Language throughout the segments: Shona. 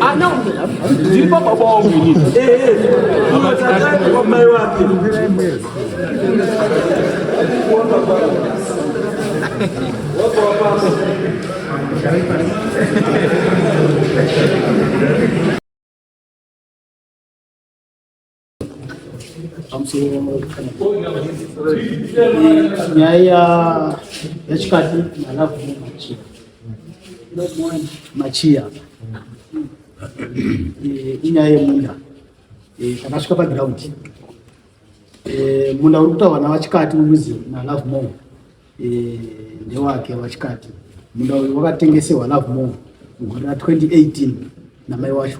Ana ndiri pababa wangu inini. Kwa mai wake. Nyaya yachikati nalavu machiya machiya inyaya yemunda. Takasvika paground, munda uri kutaurwa navachikati uzi nalove more ndewake wachikati. Munda uyu wakatengeserwa Love More mugore ra2018 namai wacho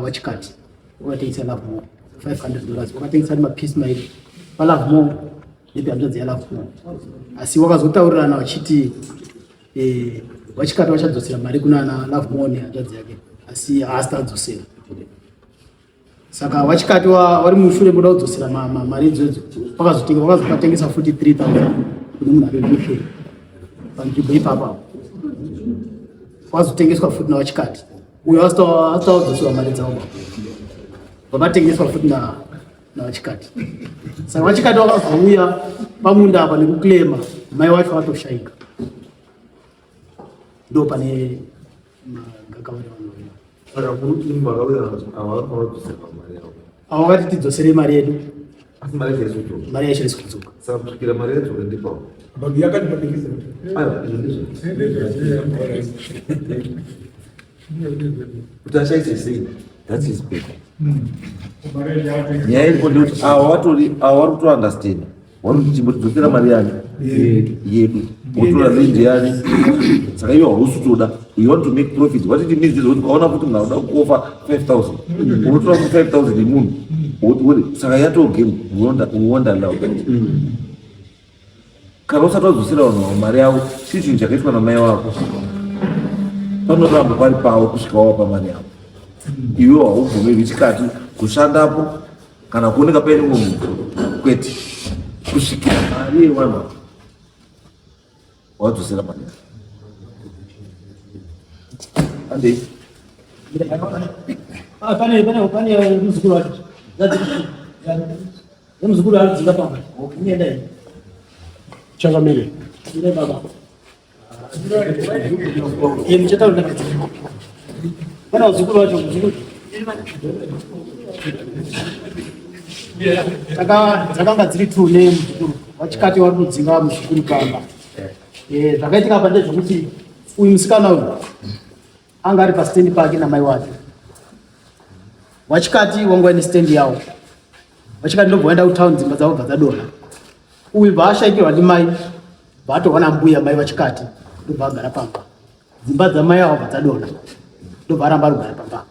wachikati. Wakatengesa Love More $500, wakatengesa ari mapisi mairi paLove More nepehanzvadzi yaLove More, asi wakazotaurirana vachiti wachikati vachadzosera mari kuna Love More nehanzvadzi yake, asi haasi adzosera. Saka wachikati wari mushure kuda kudzosera mari idzodzo, pakazotenga wakazopatengesa futi 3000 kune munhu ari UK. Panzvimbo ipapo wazotengeswa futi nawachikati uyo asati wadzoserwa mari dzavo, vakatengeswa futi nawachikati. Saka wachikati wakazouya pamunda apa nekuclaima, mai wacho watoshaika. Ndo pane magakava revanhu. Saka muri makawirana kuti ava vanofanira kudzoserwa mari yavo? Avo vakati tidzoserei mari yedu. Asi mari yacho haisi kudzoka. Mari yacho haisi kudzoka. Saka kusvikira mari yadzoka ndipawo. But yakati patengesa. Aiwa, izvo ndizvo kuti achaite sei, that's his paper. Nyaya iripo ndekuti ava vatori, ava vari kutounderstand, vari kuti chimbotidzosera mari yani yedu, wotora land yani. Saka iwe hausi kutoda, you want to make profit. What it means is kuti ukaona kuti munhu anoda kuoffer 5000, unotora ku 5000 yemunhu woti wori. Saka yatoo game. We won't allow that. Kana usati wadzosera vanhu avo mari yavo, chii chinhu chakaitwa namai wako panoramba pari pavo kusvika wavapa mari yavo. Iwe haubvumirwi chikati kushandapo kana kuoneka paine umwe munhu, kwete, kusvikira mari yevanhu ava wadzosera mari yavo. Andei. Ah, pane muzukuru wacho nemuzukuru ari kudzinga pamba. Inienda ini. Changamire. Ine baba. Iye muchataura ndapedza. Pane muzukuru wacho, muzukuru. Dzakanga dziri two nemuzukuru. Vachikati vari kudzinga muzukuru pamba. Zvakaitika apa ndezvekuti uyu musikana uyu anga ari pastendi pake namai wake. Wachikati wanga waine stendi yawo. Vachikati ndobva vaenda kutown, dzimba dzavo bva dzadonha. Uyu bva ashaikirwa ndimai, bva atorwa nambuya mai vachikati, ndobva agara pamba. Dzimba dzamai avo bva dzadonha, ndobva aramba arikugara pamba.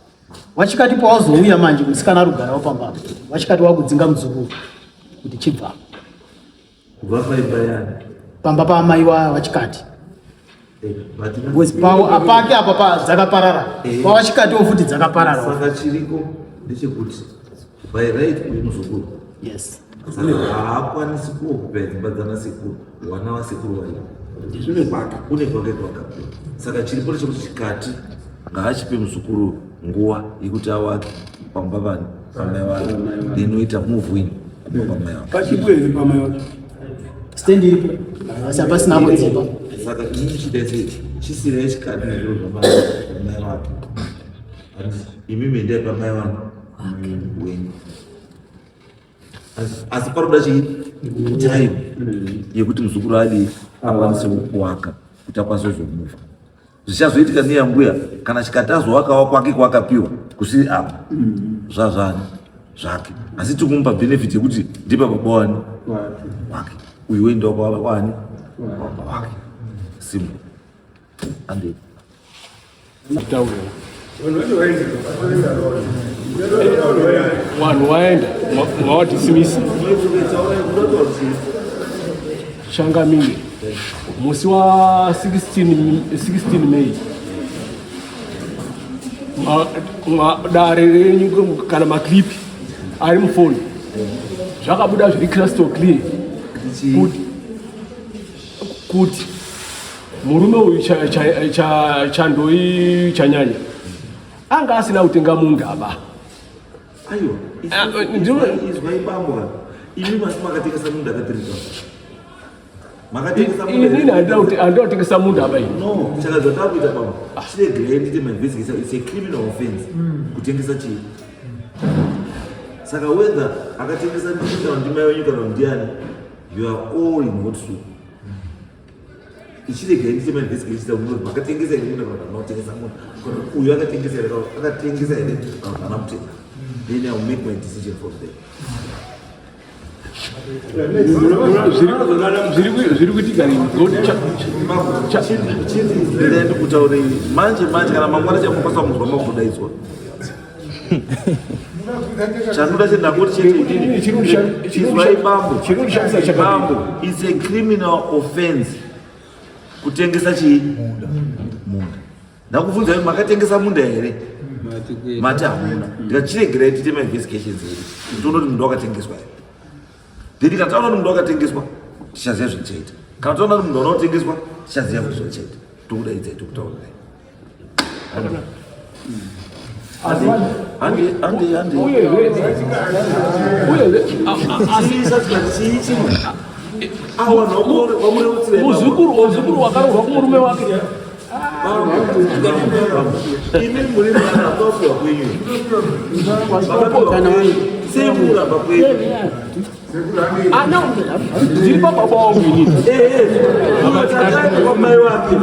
Wachikati pawazouya manje, musikana arikugarawo pamba. Wachikati wakudzinga muzukuru kuti chibva Kubva paimba yani? Pamba paamai wachikati. Because pawo apake apa dzakaparara, pawachikatiwo futi dzakaparara. Saka chiriko ndechekuti by right uyu muzukuru. Saka haakwanisi kuokupa dzimba dzana sekuru, wana vasekuru varipo. Une kwake kwakapiwa. Saka chiripo ndechekuti chikati ngaachipe muzukuru nguva yekuti awake pamba vani pamai vake, then oita move in kubva pamai vake. Pachipo here pamai wacho? Stendi iripo, asi hapasina hapo dzimba. Saka inini chida sei, chisirai chikati nezviro zvamai vake, imimi endai pamai vangu wenyu. Asi paroda chii, time yekuti muzukuru adii, akwanise kuwaka kuti akwanise kuzomuvha. Zvichazoitika neyambuya kana chikati azowakawa kwake kwakapiwa kusiri apa, zvazvani zvake, asi tikumupa benefit yekuti ndipa baba wani wake, uyu woendawo kwani baba wake. Simple ande. Vanhu waenda mawadismisi. Changamire, musi wa 16 May, dare renyu kana maclip ari mufoni, zvakabuda zviri crystal clear kuti murume uyu Chandoi Chanyanya. Anga asina kutenga munda ba. Aiwa, Ah, izwai bambo ka. Imi masi makatengesa munda ka 3000. Makatengesa munda. Inini handida kutengesa munda ba ini. No, saka zvatakuita bambo. Chiregerei ndiite ma investigation. It's a criminal offense. Kutengesa chii? Saka whether akatengesa ndini kana ndimai wenyu kana ndiani, you are all in hot soup. Ichiregai ndiite ma investigation kuti makatengesa here munda kana hamuna kutengesa munda. Kana uyu akatengesa here kana akatengesa here kana haana kutenga. Then I will make my decision from there. Zviri kuitika rini? Ndida ndikutaurei manje manje kana mangwana chamukwanisa kunzwa makudaidzwa. Chandoda chendangoti chete inini. Izwai bambo. Chiri kushamisa chakadii? Bambo, it's a criminal offense kutengesa chii? Munda. Ndakubvunza kuti makatengesa munda here? Mati hamuna. Ndikachiregerai tiite ma investigations edu. Tione kuti munda wakatengeswa here. Then kana taona kuti munda wakatengeswa, tichaziva zvatichaita. Kana taona kuti munda unotengeswa, tichaziva kuti zvatichaita. Tokudaidzai tokutaurirai. Hande, hande, hande. Uyezve Chii chimwe? Awa nhoko muzukuru wakaroorwa kumurume wake. Imi muri mwana akapiwa kwenyu. Vakapiwa kwenyu. Sei muramba kwenyu? Ana ndiri pababa wangu inini. Takaenda kwamai wake.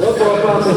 Wako wapapa.